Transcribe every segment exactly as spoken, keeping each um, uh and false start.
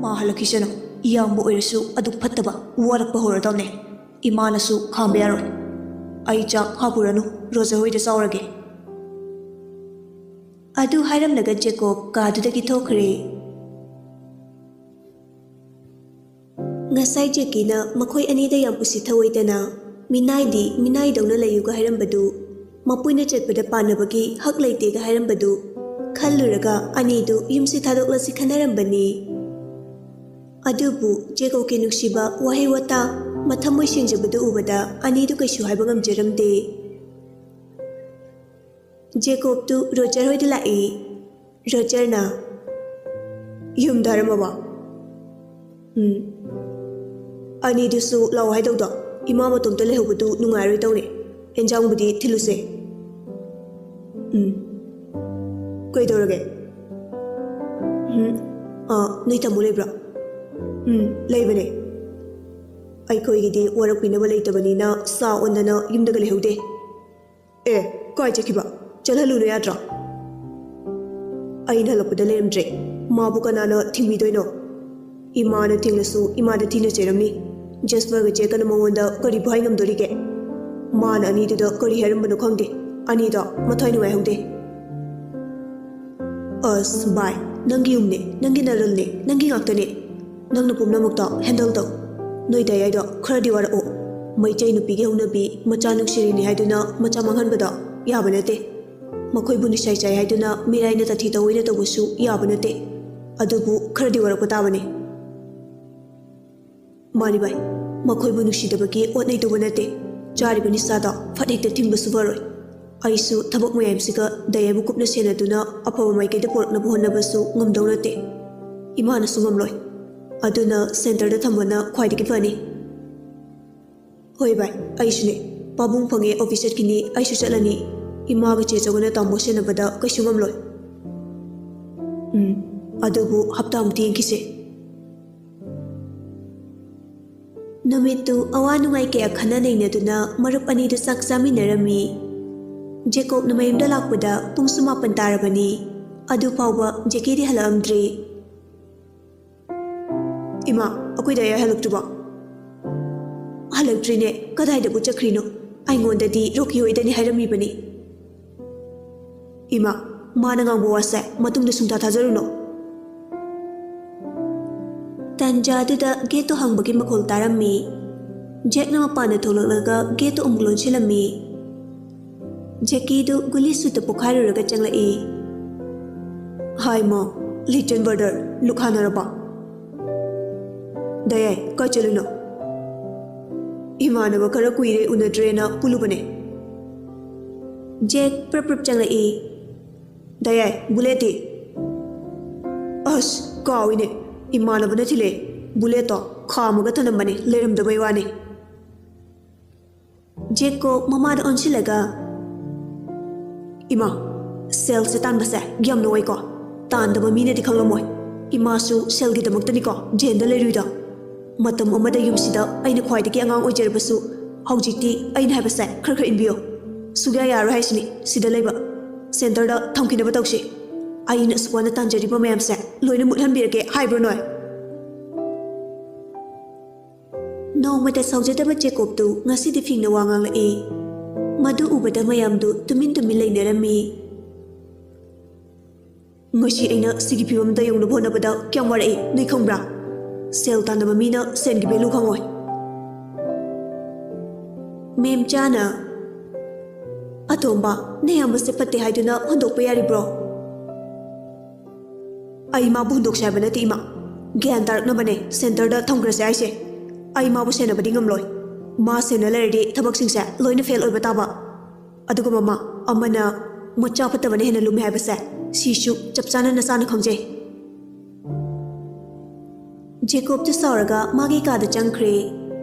ꯃꯥ ꯍꯜꯂꯛꯈꯤꯁꯅꯨ꯫ ꯏꯌꯥꯝꯕ ꯑꯣꯏꯔꯁꯨ ꯑꯗꯨꯛ ꯐꯠꯇꯕ, ꯋꯥꯔꯛꯄ ꯍꯧꯔꯗꯧꯅꯦ꯫ ꯏꯃꯥꯅꯁꯨ ꯈꯥꯝꯕ ꯌꯥꯔꯣꯏ꯫ ꯑꯩ ꯆꯥꯛ ꯍꯥꯞꯄꯨꯔꯅꯨ, ꯔꯣꯖꯔ ꯍꯣꯏꯗ ꯆꯥꯎꯔꯒꯦ꯫ ꯑꯗꯨ ꯍꯥꯏꯔꯝꯂꯒ ꯖꯦꯀꯣꯕ ꯀꯥꯗꯨꯗꯒꯤ ꯊꯣꯛꯈ꯭ꯔꯦ꯫ ꯉꯁꯥꯏ ꯖꯦꯀꯤꯅ ꯃꯈꯣꯏ ꯑꯅꯤꯗ ꯌꯥꯝ ꯎꯁꯤꯠ ꯊꯑꯣꯏꯗꯅ, "ꯃꯤꯅꯥꯏꯗꯤ ꯃꯤꯅꯥꯏꯗꯧꯅ ꯂꯩꯌꯨꯒ" ꯍꯥꯏꯔꯝꯕꯗꯨ, ꯃꯄꯨꯅ ꯆꯠꯄꯗ ꯄꯥꯟꯅꯕꯒꯤ ꯍꯛ ꯂꯩꯇꯦꯒ ꯍꯥꯏꯔꯝꯕꯗꯨ ꯈꯜꯂꯨꯔꯒ ꯑꯅꯤꯗꯨ ꯌꯨꯝꯁꯤ ꯊꯥꯗꯣꯛꯂꯁꯤ ꯈꯟꯅꯔꯝꯕꯅꯤ꯫ ꯑꯗꯨꯕꯨ ꯖꯦꯀꯣꯕꯀꯤ ꯅꯨꯡꯁꯤꯕ ꯋꯥꯍꯩ ꯋꯥꯇꯥ, ꯃꯊꯃꯣꯏ ꯁꯦꯡꯖꯕꯗꯨ ꯎꯕꯗ ꯑꯅꯤꯗꯨ ꯀꯩꯁꯨ ꯍꯥꯏꯕ ꯉꯝꯖꯔꯝꯗꯦ꯫ ꯖꯦꯀꯣꯕꯇꯨ ꯔꯣꯖꯔ ꯍꯣꯏꯗ ꯂꯥꯛꯏ꯫ ꯔꯣꯖꯔꯅ, "ꯌꯨꯝꯗ ꯍꯥꯏꯔꯝꯃꯕꯣ?" "ꯎꯝ꯫ ꯑꯅꯤꯗꯨꯁꯨ ꯂꯥꯛꯑꯣ ꯍꯥꯏꯗꯧꯗꯣ꯫ ꯏꯃꯥ ꯃꯇꯣꯝꯇ ꯂꯩꯍꯧꯕꯗꯨ ꯅꯨꯡꯉꯥꯏꯔꯣꯏ ꯇꯧꯅꯦ꯫ ꯑꯦꯟꯖꯥꯡꯕꯨꯗꯤ ꯊꯤꯜꯂꯨꯁꯦ꯫" "ꯎꯝ꯫ ꯀꯩꯗꯧꯔꯒꯦ?" "ꯎꯝ꯫ ꯑꯥ, ꯅꯣꯏ ꯇꯥꯃꯣ ꯂꯩꯕ꯭ꯔꯣ?" "ꯎꯝ, ꯂꯩꯕꯅꯦ꯫ ꯑꯩꯈꯣꯏꯒꯤꯗꯤ ꯋꯥꯔꯛꯄꯤꯅꯕ ꯂꯩꯇꯕꯅꯤꯅ ꯁꯥ ꯑꯣꯟꯗꯅ ꯌꯨꯝꯗꯒ ꯂꯩꯍꯧꯗꯦ꯫" "ꯑꯦ, ꯀꯥꯏ ꯆꯠꯈꯤꯕ? ꯆꯠꯍꯜꯂꯨꯅꯨ ꯌꯥꯗ꯭ꯔꯣ?" "ꯑꯩꯅ ꯍꯜꯂꯛꯄꯗ ꯂꯩꯔꯝꯗ꯭ꯔꯦ꯫ ꯃꯥꯕꯨ ꯀꯅꯥꯅ ꯊꯤꯡꯕꯤꯗꯣꯏꯅꯣ? ꯏꯃꯥꯅ ꯊꯤꯡꯂꯁꯨ ꯏꯃꯥꯗ ꯊꯤꯅ ꯆꯩꯔꯝꯅꯤ꯫ ꯖꯁꯄꯔꯒ ꯖꯦꯛꯀꯅ ꯃꯉꯣꯟꯗ ꯀꯔꯤꯕꯨ ꯍꯥꯏ ꯉꯝꯗꯣꯔꯤꯒꯦ? ꯃꯥꯅ ꯑꯅꯤꯗꯨꯗ ꯀꯔꯤ ꯍꯥꯏꯔꯝꯕꯅꯣ ꯈꯪꯗꯦ꯫ ꯑꯅꯤꯗꯣ ꯃꯊ꯭ꯋꯥꯏ ꯅꯨꯡꯉꯥꯏꯍꯧꯗꯦ꯫" "ꯑꯁ ꯚꯥꯏ, ꯅꯪꯒꯤ ꯌꯨꯝꯅꯦ, ꯅꯪꯒꯤ ꯅꯔꯜꯅꯦ, ꯅꯪꯒꯤ ꯉꯥꯛꯇꯅꯦ꯫ ꯅꯪꯅ ꯄꯨꯝꯅꯃꯛꯇꯣ ꯍꯦꯟꯗꯜ ꯇꯧ꯫ ꯅꯣꯏ ꯗꯥꯏ ꯌꯥꯏꯗꯣ ꯈꯔꯗꯤ ꯋꯥꯔꯛꯑꯣ꯫ ꯃꯩꯇꯩ ꯅꯨꯄꯤꯒꯤ ꯍꯧꯅꯕꯤ, ꯃꯆꯥ ꯅꯨꯡꯁꯤꯔꯤꯅꯤ ꯍꯥꯏꯗꯨꯅ ꯃꯆꯥ ꯃꯥꯡꯍꯟꯕꯗꯣ ꯌꯥꯕ ꯅꯠꯇꯦ꯫ ꯃꯈꯣꯏꯕꯨ ꯅꯤꯁꯥꯏ ꯆꯥꯏ ꯍꯥꯏꯗꯨꯅ ꯃꯤꯔꯥꯏꯅ ꯇꯥꯊꯤ ꯇꯧꯑꯣꯏꯅ ꯇꯧꯕꯁꯨ ꯌꯥꯕ ꯅꯠꯇꯦ꯫ ꯑꯗꯨꯕꯨ ꯈꯔꯗꯤ ꯋꯥꯔꯛꯄ ꯇꯥꯕꯅꯤ꯫" "ꯃꯥꯅꯤ ꯚꯥꯏ, ꯃꯈꯣꯏꯕꯨ ꯅꯨꯡꯁꯤꯗꯕꯒꯤ ꯑꯣꯠꯅꯩ ꯇꯧꯕ ꯅꯠꯇꯦ꯫ ꯆꯥꯔꯤꯕ ꯅꯤꯁꯥꯗꯣ ꯐꯠ ꯍꯦꯛꯇ ꯊꯤꯡꯕꯁꯨ ꯐꯔꯣꯏ꯫ ꯑꯩꯁꯨ ꯊꯕꯛ ꯃꯌꯥꯝꯁꯤꯒ ꯗꯥꯏꯌꯥꯕꯨ ꯀꯨꯞꯅ ꯁꯦꯟꯅꯗꯨꯅ ꯑꯐꯕ ꯃꯥꯏꯀꯩꯗ ꯄꯨꯔꯛꯅꯕ ꯍꯣꯠꯅꯕꯁꯨ ꯉꯝꯗꯧ ꯅꯠꯇꯦ꯫ ꯏꯃꯥꯅꯁꯨ ꯉꯝꯂꯣꯏ꯫ ꯑꯗꯨꯅ ꯁꯦꯟꯇꯔꯗ ꯊꯝꯕꯅ ꯈ꯭ꯋꯥꯏꯗꯒꯤ ꯐꯅꯤ꯫" "ꯍꯣꯏ ꯚꯥꯏ, ꯑꯩꯁꯨꯅꯦ꯫ ꯄꯥꯕꯨꯡ ꯐꯪꯉꯦ, ꯑꯣꯐꯤꯁ ꯆꯠꯈꯤꯅꯤ, ꯑꯩꯁꯨ ꯆꯠꯂꯅꯤ꯫ ꯏꯃꯥꯒ ꯆꯦ ꯆꯧꯒꯅ ꯇꯥꯃꯣ ꯁꯦꯟꯅꯕꯗ ꯀꯩꯁꯨ ꯉꯝꯂꯣꯏ꯫" "ꯎꯝ, ꯑꯗꯨꯕꯨ ꯍꯞꯇꯥꯃꯨꯛꯇꯤ ꯌꯦꯡꯈꯤꯁꯦ꯫" ꯅꯨꯃꯤꯠꯇꯨ ꯑꯋꯥ ꯅꯨꯡꯉꯥꯏ ꯀꯌꯥ ꯈꯟꯅ ꯅꯩꯅꯗꯨꯅ ꯃꯔꯨꯞ ꯑꯅꯤꯗꯨ ꯆꯥꯛ ꯆꯥꯃꯤꯟꯅꯔꯝꯃꯤ꯫ ꯖꯦꯀꯣꯕꯅ ꯃꯌꯨꯝꯗ ꯂꯥꯛꯄꯗ ꯄꯨꯡꯁꯨ ꯃꯥꯄꯟ ꯇꯥꯔꯕꯅꯤ꯫ ꯑꯗꯨ ꯐꯥꯎꯕ ꯖꯦꯀꯤꯗꯤ ꯍꯜꯂꯛꯑꯝꯗ꯭ꯔꯤ꯫ ꯏꯃꯥ, ꯑꯩꯈꯣꯏ ꯗꯌꯥꯏ ꯍꯜꯂꯛꯇ꯭ꯔꯤꯕꯣ? ꯍꯜꯂꯛꯇ꯭ꯔꯤꯅꯦ꯫ ꯀꯗꯥꯏꯗꯕꯨ ꯆꯠꯈ꯭ꯔꯤꯅꯣ? ꯑꯩꯉꯣꯟꯗꯗꯤ ꯔꯣꯀꯤ ꯍꯣꯏꯗꯅꯤ ꯍꯥꯏꯔꯝꯃꯤꯕꯅꯤ꯫ ꯏꯃꯥ, ꯃꯥꯅ ꯉꯥꯡꯕ ꯋꯥꯁꯦ ꯃꯇꯨꯡꯗ ꯁꯨꯡꯊꯥ ꯊꯥꯖꯔꯨꯅꯨ꯫ ꯇꯟꯖꯥꯗꯨꯗ ꯒꯦꯠꯇꯣ ꯍꯥꯡꯕꯒꯤ ꯃꯈꯣꯜ ꯇꯥꯔꯝꯃꯤ꯫ ꯖꯦꯛꯅ ꯃꯄꯥꯟꯗ ꯊꯣꯛꯂꯛꯂꯒ ꯒꯦꯠꯇꯣ ꯑꯃꯨꯛ ꯂꯣꯟꯁꯤꯜꯂꯝꯃꯤ꯫ ꯖꯦꯛꯀꯤꯗꯨ ꯒꯨꯂꯤ ꯁꯨꯠꯇ ꯄꯣꯈꯥꯏꯔꯨꯔꯒ ꯆꯪꯂꯛꯏ꯫ "ꯍꯥꯏ ꯃꯣ, ꯂꯤꯇꯜ ꯕ꯭ꯔꯗꯔ, ꯂꯨꯈꯥꯅꯔꯕ?" "ꯗꯌꯥꯏ, ꯀꯥꯏ ꯆꯠꯂꯨꯅꯣ?" "ꯏꯃꯥꯟꯅꯕ ꯈꯔ ꯀꯨꯏꯔꯦ ꯎꯅꯗ꯭ꯔꯦꯅ ꯄꯨꯜꯂꯨꯕꯅꯦ꯫" ꯖꯦꯛ ꯄ꯭ꯔꯞ ꯄ꯭ꯔꯞ ꯆꯪꯂꯛꯏ꯫ "ꯗꯌꯥꯏ, ꯕꯨꯂꯦꯠꯇꯤ?" "ꯑꯁ, ꯀꯥꯎꯏꯅꯦ꯫ ꯏꯃꯥꯟꯅꯕꯅ ꯊꯤꯜꯂꯛꯑꯦ꯫ ꯕꯨꯂꯦꯠꯇꯣ ꯈꯥꯝꯃꯒ ꯊꯅꯝꯕꯅꯦ, ꯂꯩꯔꯝꯗꯕꯩ ꯋꯥꯅꯦ꯫" ꯖꯦꯛꯀꯣ ꯃꯃꯥꯗ ꯑꯣꯟꯁꯤꯜꯂꯒ, "ꯏꯃꯥ, ꯁꯦꯜꯁꯦ ꯇꯥꯟꯕꯁꯦ ꯌꯥꯝ ꯅꯨꯡꯉꯥꯏꯀꯣ꯫ ꯇꯥꯟꯗꯕ ꯃꯤꯅꯗꯤ ꯈꯪꯂꯝꯃꯣꯏ꯫ ꯏꯃꯥꯁꯨ ꯁꯦꯜꯒꯤꯗꯃꯛꯇꯅꯤꯀꯣ ꯖꯦꯟꯗ ꯂꯩꯔꯨꯏꯗꯣ꯫ ꯃꯇꯝ ꯑꯃꯗ ꯌꯨꯝꯁꯤꯗ ꯑꯩꯅ ꯈ꯭ꯋꯥꯏꯗꯒꯤ ꯑꯉꯥꯡ ꯑꯣꯏꯖꯔꯕꯁꯨ, ꯍꯧꯖꯤꯛꯇꯤ ꯑꯩꯅ ꯍꯥꯏꯕꯁꯦ ꯈꯔ ꯈꯔ ꯏꯟꯕꯤꯌꯣ꯫ ꯁꯨꯛꯌꯥ ꯌꯥꯔꯣꯏ ꯍꯥꯏꯁꯤꯅꯤ ꯁꯤꯗ ꯂꯩꯕ꯫ ꯁꯦꯟꯇꯔꯗ ꯊꯝꯈꯤꯅꯕ ꯇꯧꯁꯤ꯫ ꯑꯩꯅ ꯑꯁꯨꯛ ꯋꯥꯅ ꯇꯥꯟꯖꯔꯤꯕ ꯃꯌꯥꯝꯁꯦ ꯂꯣꯏꯅ ꯃꯨꯠꯍꯟꯕꯤꯔꯒꯦ ꯍꯥꯏꯕ꯭ꯔꯣ ꯅꯣꯏ?" ꯅꯣꯡꯃꯇ ꯁꯥꯎꯖꯗꯕ ꯖꯦꯀꯣꯕꯇꯨ ꯉꯁꯤꯗꯤ ꯐꯤꯡꯅ ꯋꯥ ꯉꯥꯡꯂꯛꯏ꯫ ꯃꯗꯨ ꯎꯕꯗ ꯃꯌꯥꯝꯗꯨ ꯇꯨꯃꯤꯟ ꯇꯨꯃꯤꯟ ꯂꯩꯅꯔꯝꯃꯤ꯫ "ꯉꯁꯤ ꯑꯩꯅ ꯁꯤꯒꯤ ꯐꯤꯕꯝꯗ ꯌꯧꯅꯕ ꯍꯣꯠꯅꯕꯗ ꯀꯌꯥꯝ ꯋꯥꯔꯛꯏ ꯅꯣꯏ ꯈꯪꯕ꯭ꯔꯥ? ꯁꯦꯜ ꯇꯥꯟꯗꯕ ꯃꯤꯅ ꯁꯦꯟꯒꯤ ꯚꯦꯂꯨ ꯈꯪꯉꯣꯏ꯫" ꯃꯦꯝꯆꯥꯅ, "ꯑꯇꯣꯝꯕ, ꯅꯌꯥꯝꯕꯁꯦ ꯐꯠꯇꯦ ꯍꯥꯏꯗꯨꯅ ꯍꯨꯟꯗꯣꯛꯄ ꯌꯥꯔꯤꯕ꯭ꯔꯣ?" "ꯑꯩ ꯃꯥꯕꯨ ꯍꯨꯟꯗꯣꯛꯁꯦ ꯍꯥꯏꯕ ꯅꯠꯇꯦ, ꯏꯃꯥ꯫ ꯒ꯭ꯌꯥꯟ ꯇꯥꯔꯛꯅꯕꯅꯦ ꯁꯦꯟꯇꯔꯗ ꯊꯝꯈ꯭ꯔꯁꯦ ꯍꯥꯏꯁꯦ꯫ ꯑꯩ ꯃꯥꯕꯨ ꯁꯦꯟꯅꯕꯗꯤ ꯉꯝꯂꯣꯏ꯫ ꯃꯥ ꯁꯦꯟꯅ ꯂꯩꯔꯗꯤ ꯊꯕꯛꯁꯤꯡꯁꯦ ꯂꯣꯏꯅ ꯐꯦꯜ ꯑꯣꯏꯕ ꯇꯥꯕ꯫ ꯑꯗꯨꯒ ꯃꯃꯥ, ꯑꯃꯅ ꯃꯆꯥ ꯐꯠꯇꯕꯅ ꯍꯦꯟꯅ ꯂꯨꯝꯃꯤ ꯍꯥꯏꯕꯁꯦ ꯁꯤꯁꯨ ꯆꯞ ꯆꯥꯅ ꯅꯆꯥꯅ ꯈꯪꯖꯩ꯫" ꯖꯦꯀꯣꯕꯇꯨ ꯁꯥꯎꯔꯒ ꯃꯥꯒꯤ ꯀꯥꯗ ꯆꯪꯈ꯭ꯔꯦ꯫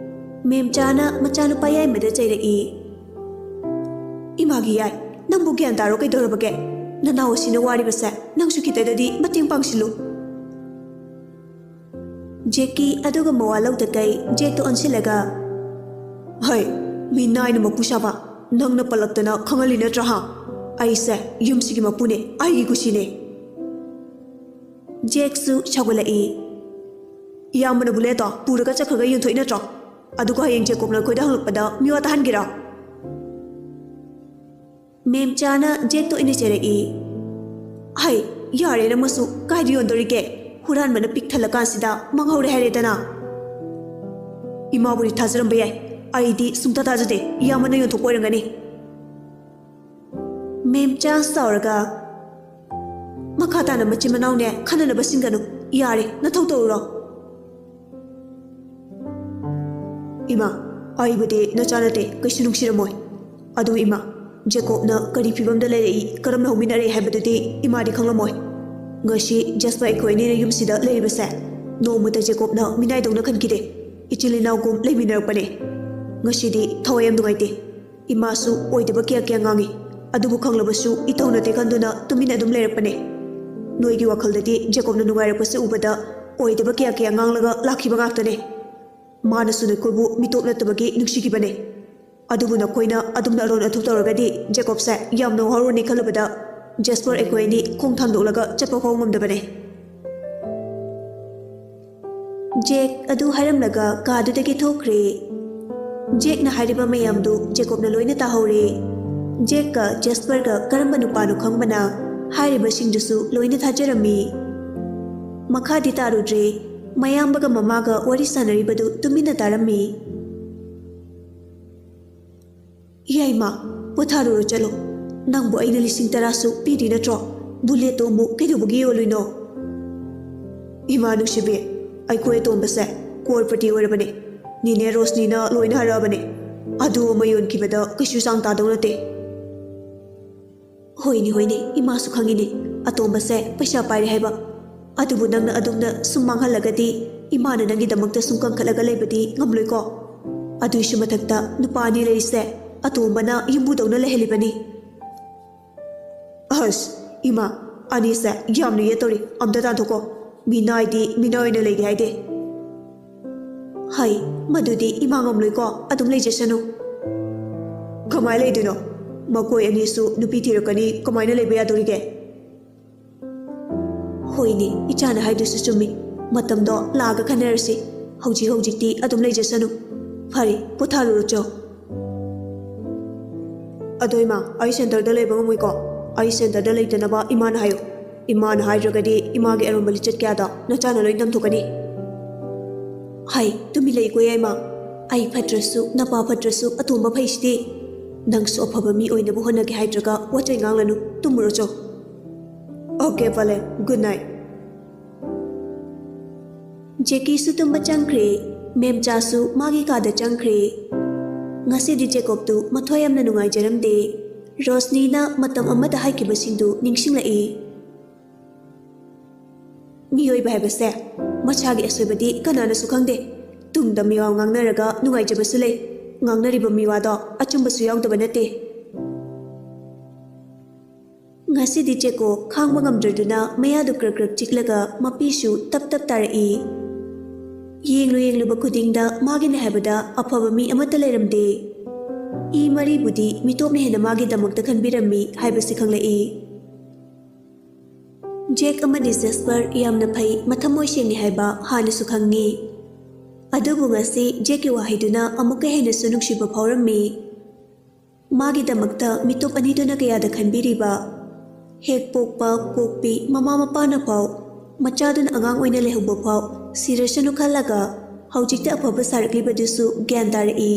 ꯃꯦꯝꯆꯥꯅ ꯃꯆꯥꯅꯨꯄꯥ ꯌꯥꯏꯃꯗ ꯆꯩꯔꯛꯏ꯫ "ꯏꯃꯥꯒꯤ ꯌꯥꯏ, ꯅꯪꯕꯨ ꯒ꯭ꯌꯥꯟ ꯇꯥꯔꯣ ꯀꯩꯗꯧꯔꯕꯒꯦ? ꯅꯅꯥꯎ ꯑꯁꯤꯅ ꯋꯥꯔꯤꯕꯁꯦ ꯅꯪꯁꯨ ꯈꯤꯇꯗꯗꯤ ꯃꯇꯦꯡ ꯄꯥꯡꯁꯤꯜꯂꯨ꯫" ꯖꯦꯛꯀꯤ ꯑꯗꯨꯒ ꯃꯋꯥ ꯂꯧꯗꯈꯩ ꯖꯦꯛꯇ ꯑꯣꯟꯁꯤꯜꯂꯒ, "ꯍꯩ, ꯃꯤ ꯅꯥꯏꯅ ꯃꯄꯨ ꯁꯥꯕ, ꯅꯪꯅ ꯄꯜꯂꯛꯇꯅ ꯈꯪꯍꯜꯂꯤ ꯅꯠꯇ꯭ꯔꯥ ꯍꯥ? ꯑꯩꯁꯦ ꯌꯨꯝꯁꯤꯒꯤ ꯃꯄꯨꯅꯦ, ꯑꯩꯒꯤ ꯀꯨꯁꯤꯅꯦ꯫" ꯖꯦꯛꯁꯨ ꯁꯥꯎꯒꯠꯂꯛꯏ꯫ ꯏꯌꯥꯝꯕꯅ ꯕꯨꯂꯦꯠꯇꯣ ꯄꯨꯔꯒ ꯆꯠꯈ꯭ꯔꯒ ꯌꯣꯟꯊꯣꯛꯏ ꯅꯠꯇ꯭ꯔꯣ? ꯑꯗꯨꯒ ꯍꯌꯦꯡ ꯖꯦꯀꯣꯕꯅ ꯑꯩꯈꯣꯏꯗ ꯍꯪꯂꯛꯄꯗ ꯃꯤꯋꯥ ꯇꯥꯍꯟꯒꯦꯔꯣ? ꯃꯦꯝꯆꯥꯅ ꯖꯦꯛꯇ ꯑꯣꯏꯅ ꯆꯩꯔꯛꯏ꯫ ꯍꯩ, ꯌꯥꯔꯦ ꯅꯪꯃꯁꯨ, ꯀꯥꯏꯗ ꯌꯣꯟꯗꯣꯔꯤꯒꯦ? ꯍꯨꯔꯥꯟꯕꯅ ꯄꯤꯛ ꯊꯜꯂꯀꯥꯟꯁꯤꯗ ꯃꯥꯡꯍꯧꯔꯦ ꯍꯥꯏꯔꯦꯗꯅ꯫ ꯏꯃꯥꯕꯨꯗꯤ ꯊꯥꯖꯔꯝꯕ ꯌꯥꯏ, ꯑꯩꯗꯤ ꯁꯨꯡꯊꯥ ꯊꯥꯖꯗꯦ ꯏꯌꯥꯝꯕꯅ ꯌꯣꯟꯊꯣꯛꯄ ꯑꯣꯏꯔꯝꯒꯅꯤ꯫ ꯃꯦꯝꯆꯥ ꯁꯥꯎꯔꯒ, ꯃꯈꯥ ꯇꯥꯅ ꯃꯆꯤꯟ ꯃꯅꯥꯎꯅꯦ ꯈꯟꯅꯅꯕ ꯁꯤꯟꯒꯅꯨ꯫ ꯌꯥꯔꯦ, ꯅꯊꯧ ꯇꯧꯔꯨꯔꯣ꯫ ꯏꯃꯥ, ꯑꯩꯕꯨꯗꯤ ꯅꯆꯥ ꯅꯠꯇꯦ, ꯀꯩꯁꯨ ꯅꯨꯡꯁꯤꯔꯝꯃꯣꯏ꯫ ꯑꯗꯨ ꯏꯃꯥ, ꯖꯦꯀꯣꯕꯅ ꯀꯔꯤ ꯐꯤꯕꯝꯗ ꯂꯩꯔꯛꯏ, ꯀꯔꯝꯅ ꯍꯧꯃꯤꯟꯅꯔꯛꯏ ꯍꯥꯏꯕꯗꯨꯗꯤ ꯏꯃꯥꯗꯤ ꯈꯪꯂꯝꯃꯣꯏ꯫ ꯉꯁꯤ ꯖꯁꯄꯔ ꯑꯩꯈꯣꯏ ꯑꯅꯤꯅ ꯌꯨꯝꯁꯤꯗ ꯂꯩꯔꯤꯕꯁꯦ ꯅꯣꯡꯃꯇ ꯖꯦꯀꯣꯕꯅ ꯃꯤꯅꯥꯏꯗꯧꯅ ꯈꯟꯈꯤꯗꯦ꯫ ꯏꯆꯤꯜ ꯏꯅꯥꯎꯒꯨꯝ ꯂꯩꯃꯤꯟꯅꯔꯛꯄꯅꯦ꯫ ꯉꯁꯤꯗꯤ ꯊꯋꯥꯏ ꯌꯥꯝ ꯅꯨꯡꯉꯥꯏꯇꯦ꯫ ꯏꯃꯥꯁꯨ ꯑꯣꯏꯗꯕ ꯀꯌꯥ ꯀꯌꯥ ꯉꯥꯡꯉꯤ꯫ ꯑꯗꯨꯕꯨ ꯈꯪꯂꯕꯁꯨ ꯏꯇꯧ ꯅꯠꯇꯦ ꯈꯟꯗꯨꯅ ꯇꯨꯃꯤꯟꯅ ꯑꯗꯨꯝ ꯂꯩꯔꯛꯄꯅꯦ꯫ ꯅꯣꯏꯒꯤ ꯋꯥꯈꯜꯗꯗꯤ ꯖꯦꯀꯣꯕꯅ ꯅꯨꯡꯉꯥꯏꯔꯛꯄꯁꯦ ꯎꯕꯗ ꯑꯣꯏꯗꯕ ꯀꯌꯥ ꯀꯌꯥ ꯉꯥꯡꯂꯒ ꯂꯥꯛꯈꯤꯕ ꯉꯥꯛꯇꯅꯦ꯫ ꯃꯥꯅꯁꯨ ꯅꯈꯣꯏꯕꯨ ꯃꯤꯇꯣꯞ ꯅꯠꯇꯕꯒꯤ ꯅꯨꯡꯁꯤꯈꯤꯕꯅꯦ꯫ ꯑꯗꯨꯕꯨ ꯅꯈꯣꯏꯅ ꯑꯗꯨꯝꯅ ꯑꯔꯣꯟ ꯑꯊꯨꯞ ꯇꯧꯔꯒꯗꯤ ꯖꯦꯀꯣꯕꯁꯦ ꯌꯥꯝꯅ ꯋꯥꯍꯧꯔꯅꯤ ꯈꯜꯂꯨꯕꯗ ꯖꯦꯁꯄꯔ ꯑꯩꯈꯣꯏ ꯑꯅꯤ ꯈꯣꯡ ꯊꯥꯡꯗꯣꯛꯂꯒ ꯆꯠꯄ ꯐꯥꯎ ꯉꯝꯗꯕꯅꯦ꯫ ꯖꯦꯛ ꯑꯗꯨ ꯍꯥꯏꯔꯝꯂꯒ ꯀꯥꯗꯨꯗꯒꯤ ꯊꯣꯛꯈ꯭ꯔꯦ꯫ ꯖꯦꯛꯅ ꯍꯥꯏꯔꯤꯕ ꯃꯌꯥꯝꯗꯨ ꯖꯦꯀꯣꯕꯅ ꯂꯣꯏꯅ ꯇꯥꯍꯧꯔꯦ꯫ ꯖꯦꯛꯀ ꯖꯦꯁꯄꯔꯒ ꯀꯔꯝꯕ ꯅꯨꯄꯥꯅꯣ ꯈꯪꯕꯅ ꯍꯥꯏꯔꯤꯕꯁꯤꯡꯗꯨꯁꯨ ꯂꯣꯏꯅ ꯊꯥꯖꯔꯝꯃꯤ꯫ ꯃꯈꯥꯗꯤ ꯇꯥꯔꯨꯗ꯭ꯔꯦ꯫ ꯃꯌꯥꯝꯕꯒ ꯃꯃꯥꯒ ꯋꯥꯔꯤ ꯁꯥꯟꯅꯔꯤꯕꯗꯨ ꯇꯨꯃꯤꯟꯅ ꯇꯥꯔꯝꯃꯤ꯫ ꯌꯥꯏꯃ, ꯄꯣꯊꯥꯔꯨꯔꯣ ꯆꯠꯂꯣ꯫ ꯅꯪꯕꯨ ꯑꯩꯅ ꯂꯤꯁꯤꯡ ꯇꯔꯥꯁꯨ ꯄꯤꯔꯤ ꯅꯠꯇ꯭ꯔꯣ? ꯕꯨꯂꯦꯠꯇꯣ ꯑꯃꯨꯛ ꯀꯩꯗꯧꯕꯒꯤ ꯌꯣꯜꯂꯨꯏꯅꯣ? ꯏꯃꯥ ꯅꯨꯡꯁꯤꯕꯤ, ꯑꯩꯈꯣꯏ ꯑꯇꯣꯝꯕꯁꯦ ꯀ꯭ꯔꯣꯔꯄꯇꯤ ꯑꯣꯏꯔꯕꯅꯦ꯫ ꯅꯤꯅꯦ ꯔꯣꯁꯅꯤꯅ ꯂꯣꯏꯅ ꯍꯥꯏꯔꯛꯑꯕꯅꯦ꯫ ꯑꯗꯨ ꯑꯃ ꯌꯣꯟꯈꯤꯕꯗ ꯀꯩꯁꯨ ꯆꯥꯡ ꯇꯥꯗꯧ ꯅꯠꯇꯦ꯫ ꯍꯣꯏꯅꯦ, ꯍꯣꯏꯅꯦ, ꯏꯃꯥꯁꯨ ꯈꯪꯉꯤꯅꯦ ꯑꯇꯣꯝꯕꯁꯦ ꯄꯩꯁꯥ ꯄꯥꯏꯔꯦ ꯍꯥꯏꯕ꯫ ꯑꯗꯨꯕꯨ ꯅꯪꯅ ꯑꯗꯨꯝꯅ ꯁꯨꯝ ꯃꯥꯡꯍꯜꯂꯒꯗꯤ ꯏꯃꯥꯅ ꯅꯪꯒꯤꯗꯃꯛꯇ ꯁꯨꯝ ꯀꯟꯈꯠꯂꯒ ꯂꯩꯕꯗꯤ ꯉꯝꯂꯣꯏꯀꯣ꯫ ꯑꯗꯨꯏꯁꯨ ꯃꯊꯛꯇ ꯅꯨꯄꯥ ꯑꯅꯤ ꯂꯩꯔꯤꯁꯦ ꯑꯇꯣꯝꯕꯅ ꯌꯨꯝꯕꯨꯗꯧꯅ ꯂꯩꯍꯜꯂꯤꯕꯅꯤ꯫ ꯑꯁ, ꯏꯃꯥ, ꯑꯅꯤꯁꯦ ꯌꯥꯝꯅ ꯌꯦꯠꯇꯧꯔꯤ꯫ ꯑꯝꯇ ꯇꯥꯟꯊꯣꯛꯀꯣ꯫ ꯃꯤꯅꯥꯏꯗꯤ ꯃꯤꯅꯥꯏ ꯑꯣꯏꯅ ꯂꯩꯒꯦ ꯍꯥꯏꯗꯦ꯫ ꯍꯩ, ꯃꯗꯨꯗꯤ ꯏꯃꯥ ꯉꯝꯂꯣꯏꯀꯣ, ꯑꯗꯨꯝ ꯂꯩꯖꯁꯅꯨ꯫ ꯀꯃꯥꯏ ꯂꯩꯗꯣꯏꯅꯣ? ꯃꯈꯣꯏ ꯑꯅꯤꯁꯨ ꯅꯨꯄꯤ ꯊꯤꯔꯛꯀꯅꯤ, ꯀꯃꯥꯏꯅ ꯂꯩꯕ ꯌꯥꯗꯣꯔꯤꯒꯦ? ꯍꯣꯏꯅꯦ, ꯏꯆꯥꯅ ꯍꯥꯏꯗꯨꯁꯨ ꯆꯨꯝꯃꯤ꯫ ꯃꯇꯝꯗꯣ ꯂꯥꯛꯑꯒ ꯈꯟꯅꯔꯁꯤ꯫ ꯍꯧꯖꯤꯛ ꯍꯧꯖꯤꯛꯇꯤ ꯑꯗꯨꯝ ꯂꯩꯖꯁꯅꯨ꯫ ꯐꯔꯦ, ꯄꯣꯊꯥꯔꯨꯔꯣ ꯆꯣ꯫ ꯑꯗꯣ ꯏꯃꯥ, ꯑꯩ ꯁꯦꯟꯇꯔꯗ ꯂꯩꯕ ꯉꯝꯃꯣꯏꯀꯣ꯫ ꯑꯩ ꯁꯦꯟꯇꯔꯗ ꯂꯩꯇꯅꯕ ꯏꯃꯥꯅ ꯍꯥꯏꯌꯨ꯫ ꯏꯃꯥꯅ ꯍꯥꯏꯗ꯭ꯔꯒꯗꯤ ꯏꯃꯥꯒꯤ ꯑꯔꯨꯝꯕ ꯂꯤꯆꯠ ꯀꯌꯥꯗꯣ ꯅꯆꯥꯅ ꯂꯣꯏ ꯇꯝꯊꯣꯛꯀꯅꯤ꯫ ꯍꯥꯏ, ꯇꯨꯃꯤꯟ ꯂꯩꯀꯣ ꯌꯥꯏꯃ꯫ ꯑꯩ ꯐꯠꯇ꯭ꯔꯁꯨ, ꯅꯄꯥ ꯐꯠꯇ꯭ꯔꯁꯨ, ꯑꯇꯣꯝꯕ ꯐꯩꯁꯤꯗꯤ꯫ ꯅꯪꯁꯨ ꯑꯐꯕ ꯃꯤ ꯑꯣꯏꯅꯕ ꯍꯣꯠꯅꯒꯦ ꯍꯥꯏꯗ꯭ꯔꯒ ꯋꯥꯆꯩ ꯉꯥꯡꯂꯅꯨ, ꯇꯨꯝꯃꯨꯔꯣ ꯆꯣ꯫ Okay ꯄꯂꯦ, good night꯫ ꯖꯦꯀꯤꯁꯨ ꯇꯨꯝꯕ ꯆꯪꯈ꯭ꯔꯦ꯫ ꯃꯦꯝꯆꯥꯁꯨ ꯃꯥꯒꯤ ꯀꯥꯗ ꯆꯪꯈ꯭ꯔꯦ꯫ ꯉꯁꯤꯗꯤ ꯖꯦꯀꯣꯕꯇꯨ ꯃꯊ꯭ꯋꯥꯏ ꯌꯥꯝꯅ ꯅꯨꯡꯉꯥꯏꯖꯔꯝꯗꯦ꯫ ꯔꯣꯁꯅꯤꯅ ꯃꯇꯝ ꯑꯃꯗ ꯍꯥꯏꯈꯤꯕꯁꯤꯡꯗꯨ ꯅꯤꯡꯁꯤꯡꯂꯛꯏ꯫ ꯃꯤꯑꯣꯏꯕ ꯍꯥꯏꯕꯁꯦ ꯃꯁꯥꯒꯤ ꯑꯁꯣꯏꯕꯗꯤ ꯀꯅꯥꯅꯁꯨ ꯈꯪꯗꯦ꯫ ꯇꯨꯡꯗ ꯃꯤꯋꯥ ꯉꯥꯡꯅꯔꯒ ꯅꯨꯡꯉꯥꯏꯖꯕꯁꯨ ꯂꯩ, ꯉꯥꯡꯅꯔꯤꯕ ꯃꯤꯋꯥꯗꯣ ꯑꯆꯨꯝꯕꯁꯨ ꯌꯥꯎꯗꯕ ꯅꯠꯇꯦ꯫ ꯉꯁꯤꯗꯤ ꯆꯦꯀꯣ ꯈꯥꯡꯕ ꯉꯝꯗ꯭ꯔꯗꯨꯅ ꯃꯌꯥꯗꯨ ꯀ꯭ꯔꯛ ꯀ꯭ꯔꯛ ꯆꯤꯛꯂꯒ ꯃꯄꯤꯁꯨ ꯇꯞ ꯇꯞ ꯇꯥꯔꯛꯏ꯫ ꯌꯦꯡꯂꯨ ꯌꯦꯡꯂꯨꯕ ꯈꯨꯗꯤꯡꯗ ꯃꯥꯒꯤꯅꯦ ꯍꯥꯏꯕꯗ ꯑꯐꯕ ꯃꯤ ꯑꯃꯠꯇ ꯂꯩꯔꯝꯗꯦ꯫ ꯏ ꯃꯔꯤꯕꯨꯗꯤ ꯃꯤꯇꯣꯞꯅ ꯍꯦꯟꯅ ꯃꯥꯒꯤꯗꯃꯛꯇ ꯈꯟꯕꯤꯔꯝꯃꯤ ꯍꯥꯏꯕꯁꯤ ꯈꯪꯂꯛꯏ꯫ ꯖꯦꯛ ꯑꯃꯗꯤ ꯖꯦꯁꯄꯔ ꯌꯥꯝꯅ ꯐꯩ, ꯃꯊꯃꯣꯏ ꯁꯦꯡꯉꯤ ꯍꯥꯏꯕ ꯍꯥꯟꯅꯁꯨ ꯈꯪꯉꯤ꯫ ꯑꯗꯨꯕꯨ ꯉꯁꯤ ꯖꯦꯛꯀꯤ ꯋꯥꯍꯩꯗꯨꯅ ꯑꯃꯨꯛꯀ ꯍꯦꯟꯅꯁꯨ ꯅꯨꯡꯁꯤꯕ ꯐꯥꯎꯔꯝꯃꯤ꯫ ꯃꯥꯒꯤꯗꯃꯛꯇ ꯃꯤꯇꯣꯞ ꯑꯅꯤꯗꯨꯅ ꯀꯌꯥꯗ ꯈꯟꯕꯤꯔꯤꯕ? ꯍꯦꯛ ꯄꯣꯛꯄ ꯄꯣꯛꯄꯤ ꯃꯃꯥ ꯃꯄꯥꯅ ꯐꯥꯎ ꯃꯆꯥꯗꯨꯅ ꯑꯉꯥꯡ ꯑꯣꯏꯅ ꯂꯩꯍꯧꯕ ꯐꯥꯎ ꯁꯤꯔꯁꯅꯨ ꯈꯜꯂꯒ ꯍꯧꯖꯤꯛꯇ ꯑꯐꯕ ꯁꯥꯔꯛꯂꯤꯕꯗꯨꯁꯨ ꯒ꯭ꯌꯥꯟ ꯇꯥꯔꯛꯏ꯫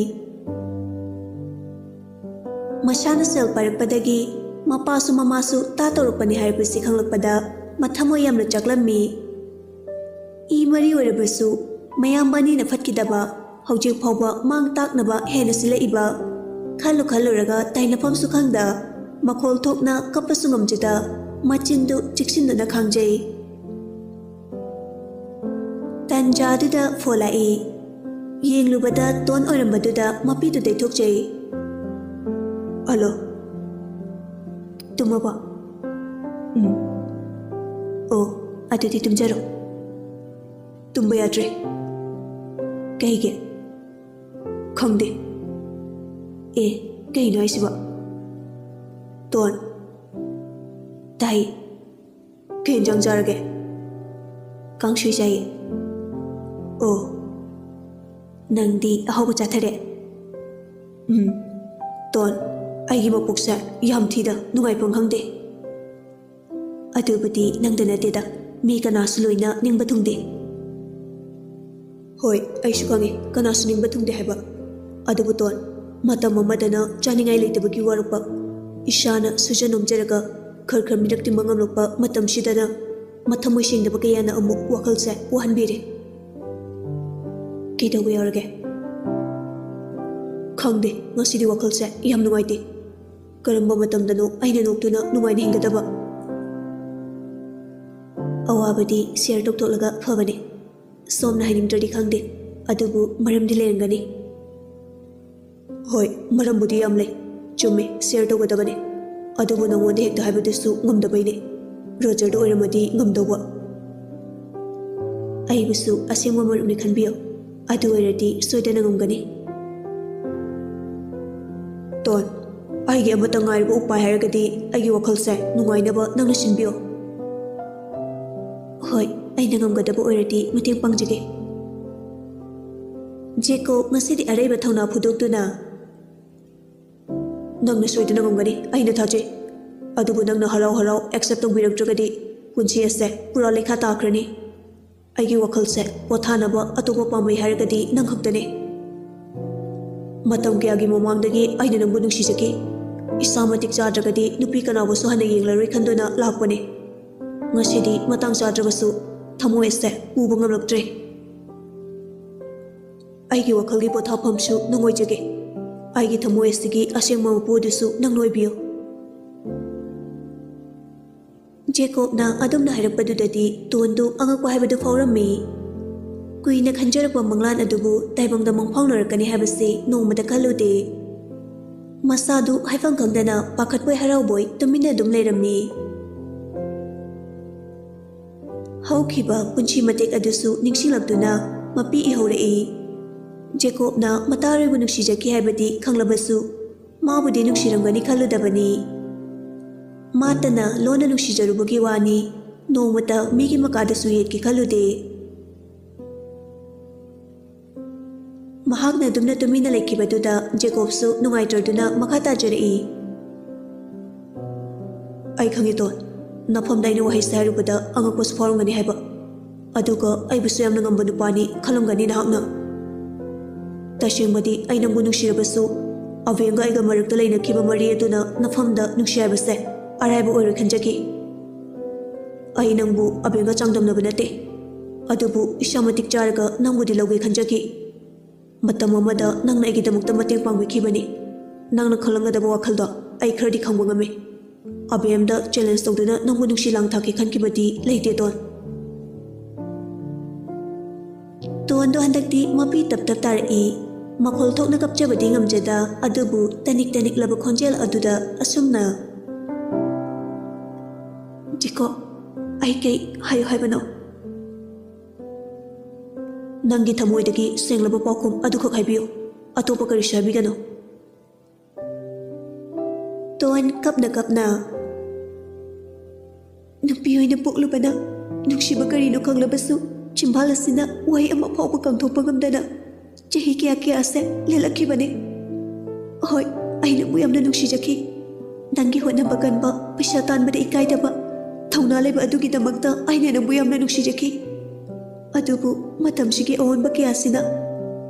ꯃꯁꯥꯅ ꯁꯦꯜ ꯄꯥꯏꯔꯛꯄꯗꯒꯤ ꯃꯄꯥꯁꯨ ꯃꯃꯥꯁꯨ ꯇꯥ ꯇꯧꯔꯛꯄꯅꯤ ꯍꯥꯏꯕꯁꯤ ꯈꯪꯂꯛꯄꯗ ꯃꯊꯃꯣꯏ ꯌꯥꯝꯅ ꯆꯥꯛꯂꯝꯃꯤ꯫ ꯏ ꯃꯔꯤ ꯑꯣꯏꯔꯕꯁꯨ ꯃꯌꯥꯝꯕ ꯑꯅꯤꯅ ꯐꯠꯈꯤꯗꯕ ꯍꯧꯖꯤꯛ ꯐꯥꯎꯕ ꯃꯥꯡ ꯇꯥꯛꯅꯕ ꯍꯦꯟꯅ ꯁꯤꯜꯂꯛꯏꯕ ꯈꯜꯂꯨ ꯈꯜꯂꯨꯔꯒ ꯇꯥꯏꯅꯐꯝꯁꯨ ꯈꯪꯗ ꯃꯈꯣꯜ ꯊꯣꯛꯅ ꯀꯞꯄꯁꯨ ꯉꯝꯖꯗ ꯃꯆꯤꯟꯗꯨ ꯆꯤꯛꯁꯤꯟꯗꯨꯅ ꯈꯥꯡꯖꯩ꯫ ꯇꯟꯖꯥꯗꯨꯗ ꯐꯣꯟ ꯂꯥꯛꯏ꯫ ꯌꯦꯡꯂꯨꯕꯗ ꯇꯣꯟ ꯑꯣꯏꯔꯝꯕꯗꯨꯗ ꯃꯄꯤꯗꯨ ꯇꯩꯊꯣꯛꯆꯩ꯫ ꯍꯜꯂꯣ꯫ ꯇꯨꯝꯃꯕꯣ? ꯎꯝ꯫ ꯑꯣ, ꯑꯗꯨꯗꯤ ꯇꯨꯝꯖꯔꯣ꯫ ꯇꯨꯝꯕ ꯌꯥꯗ꯭ꯔꯦ꯫ ꯀꯩꯒꯤ? ꯈꯪꯗꯦ꯫ ꯑꯦ, ꯀꯩꯅꯣ ꯍꯥꯏꯁꯤꯕꯣ? ꯇꯣꯟ꯫ ꯇꯥꯏ꯫ ꯀꯩ ꯏꯟꯖꯥꯡ ꯆꯥꯔꯒꯦ? ꯀꯥꯡꯁꯣꯏ ꯆꯥꯏꯌꯦ꯫ ꯑꯣ, ꯅꯪꯗꯤ ꯑꯍꯥꯎꯕ ꯆꯥꯊꯔꯦ꯫ ꯎꯝ, ꯇꯣꯟ, ꯑꯩꯒꯤ ꯃꯄꯣꯛꯁꯦ ꯌꯥꯝ ꯊꯤꯗ, ꯅꯨꯡꯉꯥꯏꯐꯝ ꯈꯪꯗꯦ꯫ ꯑꯗꯨꯕꯨꯗꯤ ꯅꯪꯗ ꯅꯠꯇꯦꯗ, ꯃꯤ ꯀꯅꯥꯁꯨ ꯂꯣꯏꯅ ꯅꯤꯡꯕ ꯊꯨꯡꯗꯦ꯫ ꯍꯣꯏ, ꯑꯩꯁꯨ ꯈꯪꯉꯤ, ꯀꯅꯥꯁꯨ ꯅꯤꯡꯕ ꯊꯨꯡꯗꯦ ꯍꯥꯏꯕ꯫ ꯑꯗꯨꯕꯨ ꯇꯣꯟ, ꯃꯇꯝ ꯑꯃꯗꯅ ꯆꯥꯅꯤꯡꯉꯥꯏ ꯂꯩꯇꯕꯒꯤ ꯋꯥꯔꯛꯄ, ꯏꯁꯥꯅ ꯁꯨꯖ ꯅꯣꯝꯖꯔꯒ ꯈꯔ ꯈꯔ ꯃꯤꯔꯛ ꯇꯤꯟꯕ ꯉꯝꯂꯛꯄ ꯃꯇꯝꯁꯤꯗꯅ, ꯃꯊꯃꯣꯏ ꯁꯦꯡꯗꯕ ꯀꯌꯥꯅ ꯑꯃꯨꯛ ꯋꯥꯈꯜꯁꯦ ꯋꯥꯍꯟꯕꯤꯔꯦ꯫ ꯀꯩꯗꯧꯕ ꯌꯥꯎꯔꯒꯦ? ꯈꯪꯗꯦ, ꯉꯁꯤꯗꯤ ꯋꯥꯈꯜꯁꯦ ꯌꯥꯝ ꯅꯨꯡꯉꯥꯏꯇꯦ꯫ ꯀꯔꯝꯕ ꯃꯇꯝꯗꯅꯣ ꯑꯩꯅ ꯅꯣꯛꯇꯨꯅ ꯅꯨꯡꯉꯥꯏꯅ ꯍꯤꯡꯒꯗꯕ? ꯑꯋꯥꯕꯗꯤ ꯁꯤꯌꯔ ꯇꯧꯊꯣꯛꯂꯒ ꯐꯕꯅꯤ꯫ ꯁꯣꯝꯅ ꯍꯥꯏꯅꯤꯡꯗ꯭ꯔꯗꯤ ꯈꯪꯗꯦ, ꯑꯗꯨꯕꯨ ꯃꯔꯝꯗꯤ ꯂꯩꯔꯝꯒꯅꯤ꯫ ꯍꯣꯏ, ꯃꯔꯝꯕꯨꯗꯤ ꯌꯥꯝ ꯂꯩ꯫ ꯆꯨꯝꯃꯤ, ꯁꯤꯌꯔ ꯇꯧꯒꯗꯕꯅꯤ꯫ ꯑꯗꯨꯕꯨ ꯅꯉꯣꯟꯗ ꯍꯦꯛꯇ ꯍꯥꯏꯕꯗꯨꯁꯨ ꯉꯝꯗꯕꯩꯅꯦ꯫ ꯔꯣꯖꯔꯗ ꯑꯣꯏꯔꯝꯃꯗꯤ ꯉꯝꯗꯧꯕ꯫ ꯑꯩꯕꯨꯁꯨ ꯑꯁꯦꯡꯕ ꯃꯔꯨꯞꯅꯤ ꯈꯟꯕꯤꯌꯨ, ꯑꯗꯨ ꯑꯣꯏꯔꯗꯤ ꯁꯣꯏꯗꯅ ꯉꯝꯒꯅꯤ꯫ ꯇꯣꯟ, ꯑꯩꯒꯤ ꯑꯃꯠꯇ ꯉꯥꯏꯔꯕ ꯎꯄꯥꯏ ꯍꯥꯏꯔꯒꯗꯤ ꯑꯩꯒꯤ ꯋꯥꯈꯜꯁꯦ ꯅꯨꯡꯉꯥꯏꯅꯕ ꯅꯪꯅ ꯁꯤꯟꯕꯤꯌꯨ꯫ ꯍꯣꯏ, ꯑꯩꯅ ꯉꯝꯒꯗꯕ ꯑꯣꯏꯔꯗꯤ ꯃꯇꯦꯡ ꯄꯥꯡꯖꯒꯦ꯫ ꯖꯦꯀꯣ, ꯉꯁꯤꯗꯤ ꯑꯔꯩꯕ ꯊꯧꯅꯥ ꯐꯨꯗꯣꯛꯇꯨꯅ, ꯅꯪꯅ ꯁꯣꯏꯗꯅ ꯉꯝꯒꯅꯤ, ꯑꯩꯅ ꯊꯥꯖꯩ꯫ ꯑꯗꯨꯕꯨ ꯅꯪꯅ ꯍꯔꯥꯎ ꯍꯔꯥꯎ ꯑꯦꯛꯁꯦꯞ ꯇꯧꯕꯤꯔꯛꯇ꯭ꯔꯒꯗꯤ ꯄꯨꯟꯁꯤ ꯑꯁꯦ ꯄꯨꯔꯥ ꯂꯩꯈꯥ ꯇꯥꯈ꯭ꯔꯅꯤ꯫ ꯑꯩꯒꯤ ꯋꯥꯈꯜꯁꯦ ꯄꯣꯊꯥꯅꯕ ꯑꯇꯣꯞꯄ ꯄꯥꯝꯕꯩ ꯍꯥꯏꯔꯒꯗꯤ ꯅꯪ ꯈꯛꯇꯅꯤ꯫ ꯃꯇꯝ ꯀꯌꯥꯒꯤ ꯃꯃꯥꯡꯗꯒꯤ ꯑꯩꯅ ꯅꯪꯕꯨ ꯅꯨꯡꯁꯤꯖꯈꯤ꯫ ꯏꯁꯥ ꯃꯇꯤꯛ ꯆꯥꯗ꯭ꯔꯒꯗꯤ ꯅꯨꯄꯤ ꯀꯅꯥꯕꯨꯁꯨ ꯍꯟꯅ ꯌꯦꯡꯂꯔꯣꯏ ꯈꯟꯗꯨꯅ ꯂꯥꯛꯄꯅꯤ꯫ ꯉꯁꯤꯗꯤ ꯃꯇꯥꯡ ꯆꯥꯗ꯭ꯔꯕꯁꯨ ꯊꯃꯣꯏ ꯑꯁꯦ ꯄꯨꯕ ꯉꯝꯂꯛꯇ꯭ꯔꯦ꯫ ꯑꯩꯒꯤ ꯋꯥꯈꯜꯒꯤ ꯄꯣꯊꯥꯐꯝꯁꯨ ꯅꯪ ꯑꯣꯏꯖꯒꯦ꯫ ꯑꯩꯒꯤ ꯊꯃꯣꯏ ꯑꯁꯤꯒꯤ ꯑꯁꯦꯡꯕ ꯃꯄꯨ ꯑꯗꯨꯁꯨ ꯅꯪ ꯑꯣꯏꯕꯤꯌꯨ꯫ ꯖꯦꯀꯣꯕꯅ ꯑꯗꯨꯝꯅ ꯍꯥꯏꯔꯛꯄꯗꯨꯗꯗꯤ ꯇꯣꯟꯗꯨ ꯑꯉꯛꯄ ꯍꯥꯏꯕꯗꯨ ꯐꯥꯎꯔꯝꯃꯤ꯫ ꯀꯨꯏꯅ ꯈꯟꯖꯔꯛꯄ ꯃꯪꯂꯥꯟ ꯑꯗꯨꯕꯨ ꯇꯥꯏꯕꯪꯗ ꯃꯪꯐꯥꯎꯅꯔꯛꯀꯅꯤ ꯍꯥꯏꯕꯁꯤ ꯅꯣꯡꯃꯇ ꯈꯜꯂꯨꯗꯦ꯫ ꯃꯁꯥꯗꯨ ꯍꯥꯏꯐꯝ ꯈꯪꯗꯅ ꯄꯥꯈꯠꯄꯣꯏ ꯍꯔꯥꯎꯕꯣꯏ ꯇꯨꯃꯤꯟꯅ ꯑꯗꯨꯝ ꯂꯩꯔꯝꯃꯤ꯫ ꯍꯧꯈꯤꯕ ꯄꯨꯟꯁꯤ ꯃꯇꯦꯛ ꯑꯗꯨꯁꯨ ꯅꯤꯡꯁꯤꯡꯂꯛꯇꯨꯅ ꯃꯄꯤ ꯏꯍꯧꯔꯛꯏ꯫ ꯖꯦꯀꯣꯕꯅ ꯃꯇꯥꯔꯣꯏꯕꯨ ꯅꯨꯡꯁꯤꯖꯈꯤ ꯍꯥꯏꯕꯗꯤ ꯈꯪꯂꯕꯁꯨ, ꯃꯥꯕꯨꯗꯤ ꯅꯨꯡꯁꯤꯔꯝꯒꯅꯤ ꯈꯜꯂꯨꯗꯕꯅꯤ꯫ ꯃꯥꯇꯅ ꯂꯣꯟꯅ ꯅꯨꯡꯁꯤꯖꯔꯨꯕꯒꯤ ꯋꯥꯅꯤ꯫ ꯅꯣꯡꯃꯇ ꯃꯤꯒꯤ ꯃꯀꯥꯗꯁꯨ ꯌꯦꯠꯀꯦ ꯈꯜꯂꯨꯗꯦ꯫ ꯃꯍꯥꯛꯅ ꯑꯗꯨꯝꯅ ꯇꯨꯃꯤꯟꯅ ꯂꯩꯈꯤꯕꯗꯨꯗ ꯖꯦꯀꯣꯕꯁꯨ ꯅꯨꯡꯉꯥꯏꯇ꯭ꯔꯗꯨꯅ ꯃꯈꯥ ꯇꯥꯖꯔꯛꯏ꯫ "ꯑꯩ ꯈꯪꯉꯤ, ꯇꯣꯟ꯫ ꯅꯐꯝꯗ ꯑꯩꯅ ꯋꯥꯍꯩꯁꯦ ꯍꯥꯏꯔꯨꯕꯗ ꯑꯉꯛꯄꯁꯨ ꯐꯥꯎꯔꯝꯒꯅꯤ ꯍꯥꯏꯕ꯫ ꯑꯗꯨꯒ ꯑꯩꯕꯨꯁꯨ ꯌꯥꯝꯅ ꯉꯝꯕ ꯅꯨꯄꯥꯅꯤ ꯈꯜꯂꯝꯒꯅꯤ ꯅꯍꯥꯛꯅ꯫ ꯇꯁꯦꯡꯕꯗꯤ ꯑꯩ ꯅꯪꯕꯨ ꯅꯨꯡꯁꯤꯔꯕꯁꯨ, ꯑꯕꯦꯝꯒ ꯑꯩꯒ ꯃꯔꯛꯇ ꯂꯩꯅꯈꯤꯕ ꯃꯔꯤ ꯑꯗꯨꯅ ꯅꯐꯝꯗ ꯅꯨꯡꯁꯤ ꯍꯥꯏꯕꯁꯦ ꯑꯔꯥꯏꯕ ꯑꯣꯏꯔꯣꯏ ꯈꯟꯖꯈꯤ꯫ ꯑꯩ ꯅꯪꯕꯨ ꯑꯕꯦꯝꯒ ꯆꯥꯡꯗꯝꯅꯕ ꯅꯠꯇꯦ, ꯑꯗꯨꯕꯨ ꯏꯁꯥ ꯃꯇꯤꯛ ꯆꯥꯔꯒ ꯅꯪꯕꯨꯗꯤ ꯂꯧꯒꯦ ꯈꯟꯖꯈꯤ꯫ ꯃꯇꯝ ꯑꯃꯗ ꯅꯪꯅ ꯑꯩꯒꯤꯗꯃꯛꯇ ꯃꯇꯦꯡ ꯄꯥꯡꯕꯤꯈꯤꯕꯅꯤ꯫ ꯅꯪꯅ ꯈꯜꯂꯝꯒꯗꯕ ꯋꯥꯈꯜꯗꯣ ꯑꯩ ꯈꯔꯗꯤ ꯈꯪꯕ ꯉꯝꯃꯤ꯫ ꯑꯕꯦꯝꯗ ꯆꯦꯂꯦꯟꯖ ꯇꯧꯗꯨꯅ ꯅꯪꯕꯨ ꯅꯨꯡꯁꯤ ꯂꯥꯡ ꯊꯥꯛꯀꯦ ꯈꯟꯈꯤꯕꯗꯤ ꯂꯩꯇꯦ, ꯇꯣꯟ꯫" ꯇꯣꯟꯗꯣ ꯍꯟꯗꯛꯇꯤ ꯃꯄꯤ ꯇꯞ ꯇꯞ ꯇꯥꯔꯛꯏ꯫ ꯃꯈꯣꯜ ꯊꯣꯛꯅ ꯀꯞꯆꯕꯗꯤ ꯉꯝꯖꯗ, ꯑꯗꯨꯕꯨ ꯇꯅꯤꯛ ꯇꯅꯤꯛꯂꯕ ꯈꯣꯟꯖꯦꯜ ꯑꯗꯨꯗ ꯑꯁꯨꯝꯅ, "ꯖꯦꯀꯣ, ꯑꯩ ꯀꯩ ꯍꯥꯏꯌꯨ ꯍꯥꯏꯕꯅꯣ?" "ꯅꯪꯒꯤ ꯊꯃꯣꯏꯗꯒꯤ ꯁꯦꯡꯂꯕ ꯄꯥꯎꯈꯨꯝ ꯑꯗꯨꯈꯛ ꯍꯥꯏꯕꯤꯌꯨ꯫ ꯑꯇꯣꯞꯄ ꯀꯔꯤꯁꯨ ꯍꯥꯏꯕꯤꯒꯅꯨ꯫" ꯇꯣꯟ ꯀꯞꯅ ꯀꯞꯅ, "ꯅꯨꯄꯤ ꯑꯣꯏꯅ ꯄꯣꯛꯂꯨꯕꯅ ꯅꯨꯡꯁꯤꯕ ꯀꯔꯤꯅꯣ ꯈꯪꯂꯕꯁꯨ, ꯆꯤꯝꯕꯥꯜ ꯑꯁꯤꯅ ꯋꯥꯍꯩ ꯑꯃ ꯐꯥꯎꯕ ꯀꯥꯡꯊꯣꯛꯄ ꯉꯝꯗꯅ ꯆꯍꯤ ꯀꯌꯥ ꯀꯌꯥꯁꯦ ꯂꯦꯜꯂꯛꯈꯤꯕꯅꯤ꯫ ꯍꯣꯏ, ꯑꯩ ꯅꯪꯕꯨ ꯌꯥꯝꯅ ꯅꯨꯡꯁꯤꯖꯈꯤ꯫ ꯅꯪꯒꯤ ꯍꯣꯠꯅꯕ ꯀꯟꯕ, ꯄꯩꯁꯥ ꯇꯥꯟꯕꯗ ꯏꯀꯥꯏꯗꯕ, ꯊꯧꯅꯥ ꯂꯩꯕ ꯑꯗꯨꯒꯤꯗꯃꯛꯇ ꯑꯩꯅ ꯅꯪꯕꯨ ꯌꯥꯝꯅ ꯅꯨꯡꯁꯤꯖꯈꯤ꯫ ꯑꯗꯨꯕꯨ ꯃꯇꯝꯁꯤꯒꯤ ꯑꯑꯣꯟꯕ ꯀꯌꯥꯁꯤꯅ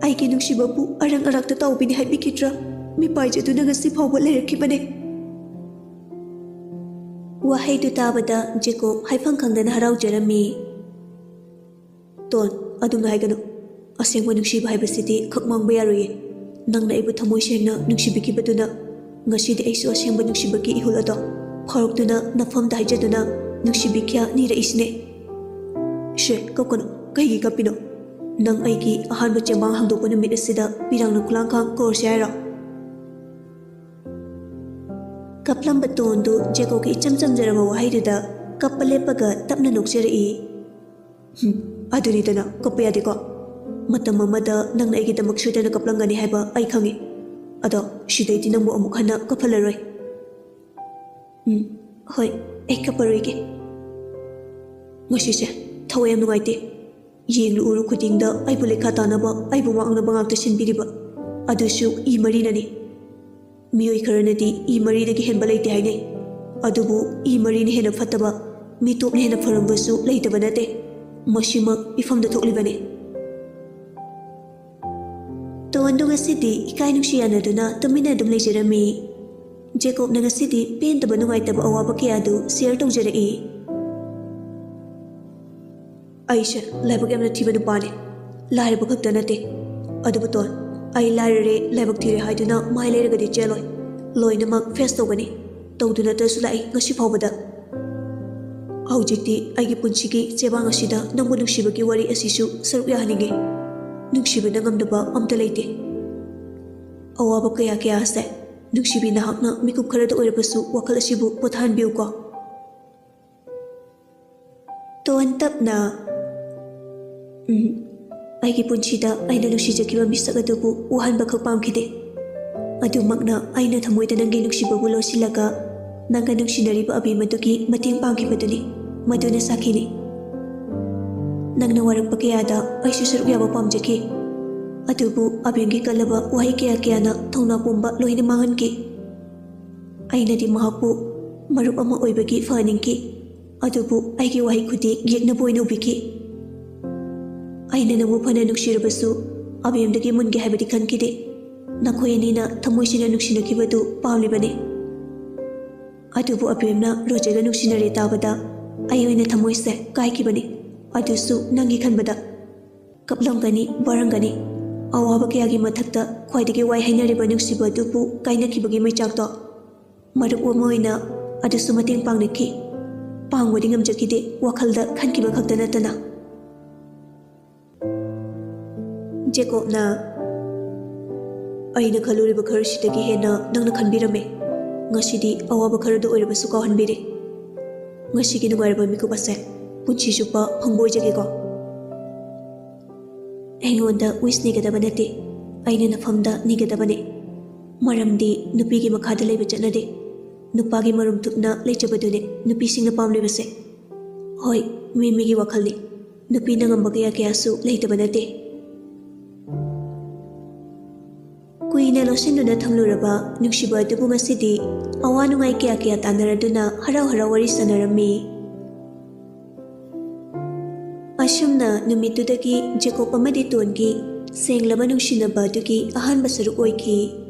ꯑꯩꯒꯤ ꯅꯨꯡꯁꯤꯕꯕꯨ ꯑꯔꯪ ꯑꯔꯥꯛꯇ ꯇꯥꯎꯕꯤꯅꯤ ꯍꯥꯏꯕꯤꯈꯤꯗ꯭ꯔꯥ? ꯃꯤꯄꯥꯏꯖꯗꯨꯅ ꯉꯁꯤ ꯐꯥꯎꯕ ꯂꯩꯔꯛꯈꯤꯕꯅꯦ꯫" ꯋꯥꯍꯩꯗꯨ ꯇꯥꯕꯗ ꯖꯦꯀꯣꯕ ꯍꯥꯏꯐꯝ ꯈꯪꯗꯅ ꯍꯔꯥꯎꯖꯔꯝꯃꯤ꯫ "ꯇꯣꯟ, ꯑꯗꯨꯝꯅ ꯍꯥꯏꯒꯅꯨ꯫ ꯑꯁꯦꯡꯕ ꯅꯨꯡꯁꯤꯕ ꯍꯥꯏꯕꯁꯤꯗꯤ ꯈꯛ ꯃꯥꯡꯕ ꯌꯥꯔꯣꯏꯌꯦ꯫ ꯅꯪꯅ ꯑꯩꯕꯨ ꯊꯃꯣꯏ ꯁꯦꯡꯅ ꯅꯨꯡꯁꯤꯕꯤꯈꯤꯕꯗꯨꯅ ꯉꯁꯤꯗꯤ ꯑꯩꯁꯨ ꯑꯁꯦꯡꯕ ꯅꯨꯡꯁꯤꯕꯒꯤ ꯏꯍꯨꯜ ꯑꯗꯣ ꯐꯥꯎꯔꯛꯇꯨꯅ ꯅꯐꯝꯗ ꯍꯥꯏꯖꯗꯨꯅ ꯅꯨꯡꯁꯤꯕꯤ ꯀꯌꯥ ꯅꯤꯔꯛꯏꯁꯤꯅꯦ꯫" "ꯁꯦ, ꯀꯞꯀꯅꯨ꯫ ꯀꯩꯒꯤ ꯀꯞꯄꯤꯅꯣ? ꯅꯪ ꯑꯩꯒꯤ ꯑꯍꯥꯟꯕ ꯆꯦꯕꯥꯡ ꯍꯥꯡꯗꯣꯛꯄ ꯅꯨꯃꯤꯠ ꯑꯁꯤꯗ ꯄꯤꯔꯥꯡꯅ ꯈꯨꯂꯥꯡꯈꯥꯡ ꯀꯧꯔꯁꯦ ꯍꯥꯏꯔꯣ?" ꯀꯞꯂꯝꯕ ꯇꯣꯟꯗꯨ ꯖꯦꯀꯣꯕꯀꯤ ꯏꯆꯝ ꯆꯝꯖꯔꯕ ꯋꯥꯍꯩꯗꯨꯗ ꯀꯞꯄ ꯂꯦꯞꯄꯒ ꯇꯞꯅ ꯅꯣꯛꯆꯔꯛꯏ꯫ "ꯍꯨꯝ, ꯑꯗꯨꯅꯤꯗꯅ, ꯀꯞꯄ ꯌꯥꯗꯦꯀꯣ꯫ ꯃꯇꯝ ꯑꯃꯗ ꯅꯪꯅ ꯑꯩꯒꯤꯗꯃꯛ ꯁꯣꯏꯗꯅ ꯀꯞꯂꯝꯒꯅꯤ ꯍꯥꯏꯕ ꯑꯩ ꯈꯪꯏ꯫ ꯑꯗꯣ ꯁꯤꯗꯩꯗꯤ ꯅꯪꯕꯨ ꯑꯃꯨꯛ ꯍꯟꯅ ꯀꯞꯍꯜꯂꯔꯣꯏ꯫" "ꯎꯝ, ꯍꯣꯏ, ꯑꯩ ꯀꯞꯄꯔꯣꯏꯒꯦ꯫" "ꯉꯁꯤꯁꯦ ꯊꯋꯥꯏ ꯌꯥꯝ ꯅꯨꯡꯉꯥꯏꯇꯦ꯫ ꯌꯦꯡꯂꯨ ꯎꯔꯨ ꯈꯨꯗꯤꯡꯗ ꯑꯩꯕꯨ ꯂꯩꯈꯥ ꯇꯥꯅꯕ, ꯑꯩꯕꯨ ꯃꯥꯡꯅꯕ ꯉꯥꯛꯇ ꯁꯤꯟꯕꯤꯔꯤꯕ, ꯑꯗꯨꯁꯨ ꯏ ꯃꯔꯤꯅꯅꯤ꯫ ꯃꯤꯑꯣꯏ ꯈꯔꯅꯗꯤ ꯏ ꯃꯔꯤꯗꯒꯤ ꯍꯦꯟꯕ ꯂꯩꯇꯦ ꯍꯥꯏꯅꯩ꯫ ꯑꯗꯨꯕꯨ ꯏ ꯃꯔꯤꯅ ꯍꯦꯟꯅ ꯐꯠꯇꯕ, ꯃꯤꯇꯣꯞꯅ ꯍꯦꯟꯅ ꯐꯔꯝꯕꯁꯨ ꯂꯩꯇꯕ ꯅꯠꯇꯦ꯫ ꯃꯁꯤꯃꯛ ꯏꯐꯝꯗ ꯊꯣꯛꯂꯤꯕꯅꯤ꯫" ꯇꯣꯟꯗꯨ ꯉꯁꯤꯗꯤ ꯏꯀꯥꯏ ꯅꯨꯡꯁꯤ ꯌꯥꯅꯗꯨꯅ ꯇꯨꯃꯤꯟꯅ ꯑꯗꯨꯝ ꯂꯩꯖꯔꯝꯃꯤ꯫ ꯖꯦꯀꯣꯕꯅ ꯉꯁꯤꯗꯤ ꯄꯦꯟꯗꯕ ꯅꯨꯡꯉꯥꯏꯇꯕ ꯑꯋꯥꯕ ꯀꯌꯥꯗꯨ ꯁꯤꯌꯔ ꯇꯧꯖꯔꯛꯏ꯫ "ꯑꯩꯁꯦ ꯂꯥꯏꯕꯛ ꯌꯥꯝꯅ ꯊꯤꯕ ꯅꯨꯄꯥꯅꯤ꯫ ꯂꯥꯏꯔꯕ ꯈꯛꯇ ꯅꯠꯇꯦ꯫ ꯑꯗꯨꯕꯨ ꯇꯣꯟ, ꯑꯩ ꯂꯥꯏꯔꯔꯦ, ꯂꯥꯏꯕꯛ ꯊꯤꯔꯦ ꯍꯥꯏꯗꯨꯅ ꯃꯥꯏ ꯂꯩꯔꯒꯗꯤ ꯆꯦꯜꯂꯣꯏ꯫ ꯂꯣꯏꯅꯃꯛ ꯐꯦꯁ ꯇꯧꯒꯅꯤ꯫ ꯇꯧꯗꯨꯅꯇꯁꯨ ꯂꯥꯛꯏ ꯉꯁꯤ ꯐꯥꯎꯕꯗ꯫ ꯍꯧꯖꯤꯛꯇꯤ ꯑꯩꯒꯤ ꯄꯨꯟꯁꯤꯒꯤ ꯆꯦꯕꯥꯡ ꯑꯁꯤꯗ ꯅꯪꯕꯨ ꯅꯨꯡꯁꯤꯕꯒꯤ ꯋꯥꯔꯤ ꯑꯁꯤꯁꯨ ꯁꯔꯨꯛ ꯌꯥꯍꯟꯅꯤꯡꯉꯤ꯫ ꯅꯨꯡꯁꯤꯕꯅ ꯉꯝꯗꯕ ꯑꯝꯇ ꯂꯩꯇꯦ꯫ ꯑꯋꯥꯕ ꯀꯌꯥ ꯀꯌꯥ ꯑꯁꯦ ꯅꯨꯡꯁꯤꯕꯤ ꯅꯍꯥꯛꯅ ꯃꯤꯀꯨꯞ ꯈꯔꯗ ꯑꯣꯏꯔꯕꯁꯨ ꯋꯥꯈꯜ ꯑꯁꯤꯕꯨ ꯄꯣꯊꯥꯍꯟꯕꯤꯌꯨꯀꯣ꯫" ꯇꯣꯟ ꯇꯞꯅ, "ꯎꯝ, ꯑꯩꯒꯤ ꯄꯨꯟꯁꯤꯗ ꯑꯩꯅ ꯅꯨꯡꯁꯤꯖꯈꯤꯕ ꯃꯤꯁꯛ ꯑꯗꯨꯕꯨ ꯎꯍꯟꯕꯈꯛ ꯄꯥꯝꯈꯤꯗꯦ꯫ ꯑꯗꯨꯃꯛꯅ ꯑꯩꯅ ꯊꯃꯣꯏꯗ ꯅꯪꯒꯤ ꯅꯨꯡꯁꯤꯕꯕꯨ ꯂꯣꯠꯁꯤꯜꯂꯒ ꯅꯪꯒ ꯅꯨꯡꯁꯤꯅꯔꯤꯕ ꯑꯕꯦꯝ ꯑꯗꯨꯒꯤ ꯃꯇꯦꯡ ꯄꯥꯡꯈꯤꯕꯗꯨꯅꯤ꯫ ꯃꯗꯨꯅ ꯁꯥꯈꯤꯅꯤ꯫ ꯅꯪꯅ ꯋꯥꯔꯛꯄ ꯀꯌꯥꯗ ꯑꯩꯁꯨ ꯁꯔꯨꯛ ꯌꯥꯕ ꯄꯥꯝꯖꯈꯤ꯫ ꯑꯗꯨꯕꯨ ꯑꯕꯦꯝꯒꯤ ꯀꯜꯂꯕ ꯋꯥꯍꯩ ꯀꯌꯥ ꯀꯌꯥꯅ ꯊꯧꯅꯥ ꯄꯨꯝꯕ ꯂꯣꯏꯅ ꯃꯥꯡꯍꯟꯈꯤ꯫ ꯑꯩꯅꯗꯤ ꯃꯍꯥꯛꯄꯨ ꯃꯔꯨꯞ ꯑꯃ ꯑꯣꯏꯕꯒꯤ ꯐꯍꯟꯅꯤꯡꯈꯤ꯫ ꯑꯗꯨꯕꯨ ꯑꯩꯒꯤ ꯋꯥꯍꯩ ꯈꯨꯗꯤꯡ ꯌꯦꯛꯅꯕ ꯑꯣꯏꯅ ꯎꯕꯤꯈꯤ꯫ ꯑꯩꯅ ꯅꯪꯕꯨ ꯐꯅ ꯅꯨꯡꯁꯤꯔꯕꯁꯨ ꯑꯕꯦꯝꯗꯒꯤ ꯃꯨꯟꯒꯦ ꯍꯥꯏꯕꯗꯤ ꯈꯟꯈꯤꯗꯦ꯫ ꯅꯈꯣꯏ ꯑꯅꯤꯅ ꯊꯃꯣꯏ ꯁꯦꯡꯅ ꯅꯨꯡꯁꯤꯅꯈꯤꯕꯗꯨ ꯄꯥꯝꯂꯤꯕꯅꯤ꯫ ꯑꯗꯨꯕꯨ ꯑꯕꯦꯝꯅ ꯔꯣꯖꯔꯒ ꯅꯨꯡꯁꯤꯅꯔꯦ ꯇꯥꯕꯗ ꯑꯩ ꯑꯣꯏꯅ ꯊꯃꯣꯏꯁꯦ ꯀꯥꯏꯈꯤꯕꯅꯤ꯫ ꯑꯗꯨꯁꯨ ꯅꯪꯒꯤ ꯈꯟꯕꯗ꯫ ꯀꯞꯂꯝꯒꯅꯤ, ꯋꯥꯔꯝꯒꯅꯤ꯫ ꯑꯋꯥꯕ ꯀꯌꯥꯒꯤ ꯃꯊꯛꯇ ꯈ꯭ꯋꯥꯏꯗꯒꯤ ꯋꯥꯏ ꯍꯥꯏꯅꯔꯤꯕ ꯅꯨꯡꯁꯤꯕ ꯑꯗꯨꯕꯨ ꯀꯥꯏꯅꯈꯤꯕꯒꯤ ꯃꯩꯆꯥꯛꯇꯣ꯫ ꯃꯔꯨꯞ ꯑꯃ ꯑꯣꯏꯅ ꯑꯗꯨꯁꯨ ꯃꯇꯦꯡ ꯄꯥꯡꯅꯈꯤ꯫ ꯄꯥꯡꯕꯗꯤ ꯉꯝꯖꯈꯤꯗꯦ, ꯋꯥꯈꯜꯗ ꯈꯟꯈꯤꯕ ꯈꯛꯇ ꯅꯠꯇꯅ꯫" ꯖꯦꯀꯣꯕꯅ, "ꯑꯩꯅ ꯈꯜꯂꯨꯔꯤꯕ ꯈꯔꯁꯤꯗꯒꯤ ꯍꯦꯟꯅ ꯅꯪꯅ ꯈꯟꯕꯤꯔꯝꯃꯦ꯫ ꯉꯁꯤꯗꯤ ꯑꯋꯥꯕ ꯈꯔꯗ ꯑꯣꯏꯔꯕꯁꯨ ꯀꯥꯎꯍꯟꯕꯤꯔꯦ꯫ ꯉꯁꯤꯒꯤ ꯅꯨꯡꯉꯥꯏꯔꯕ ꯃꯤꯀꯨꯞ ꯑꯁꯦ ꯄꯨꯟꯁꯤ ꯆꯨꯞꯄ ꯐꯪꯕ ꯑꯣꯏꯖꯒꯦꯀꯣ꯫" "ꯑꯩꯉꯣꯟꯗ ꯋꯤꯁ ꯅꯤꯒꯗꯕ ꯅꯠꯇꯦ, ꯑꯩꯅ ꯅꯐꯝꯗ ꯅꯤꯒꯗꯕꯅꯦ꯫ ꯃꯔꯝꯗꯤ ꯅꯨꯄꯤꯒꯤ ꯃꯈꯥꯗ ꯂꯩꯕ ꯆꯠꯅꯗꯦ꯫ ꯅꯨꯄꯥꯒꯤ ꯃꯔꯨꯝ ꯊꯨꯞꯅ ꯂꯩꯖꯕꯗꯨꯅꯦ ꯅꯨꯄꯤꯁꯤꯡꯅ ꯄꯥꯝꯂꯤꯕꯁꯦ꯫" ꯍꯣꯏ, ꯃꯤ ꯃꯤꯒꯤ ꯋꯥꯈꯜꯅꯤ꯫ ꯅꯨꯄꯤꯅ ꯉꯝꯕ ꯀꯌꯥ ꯀꯌꯥꯁꯨ ꯂꯩꯇꯕ ꯅꯠꯇꯦ꯫ ꯀꯨꯏꯅ ꯂꯣꯠꯁꯤꯟꯗꯨꯅ ꯊꯝꯂꯨꯔꯕ ꯅꯨꯡꯁꯤꯕ ꯑꯗꯨꯕꯨ ꯉꯁꯤꯗꯤ ꯑꯋꯥ ꯅꯨꯡꯉꯥꯏ ꯀꯌꯥ ꯀꯌꯥ ꯇꯥꯟꯅꯔꯗꯨꯅ ꯍꯔꯥꯎ ꯍꯔꯥꯎ ꯋꯥꯔꯤ ꯁꯥꯟꯅꯔꯝꯃꯤ꯫ ꯑꯁꯨꯝꯅ ꯅꯨꯃꯤꯠꯇꯨꯗꯒꯤ ꯖꯦꯀꯣꯕ ꯑꯃꯗꯤ ꯇꯣꯟꯒꯤ ꯁꯦꯡꯂꯕ ꯅꯨꯡꯁꯤꯅꯕ ꯑꯗꯨꯒꯤ ꯑꯍꯥꯟꯕ ꯁꯔꯨꯛ ꯑꯣꯏꯈꯤ꯫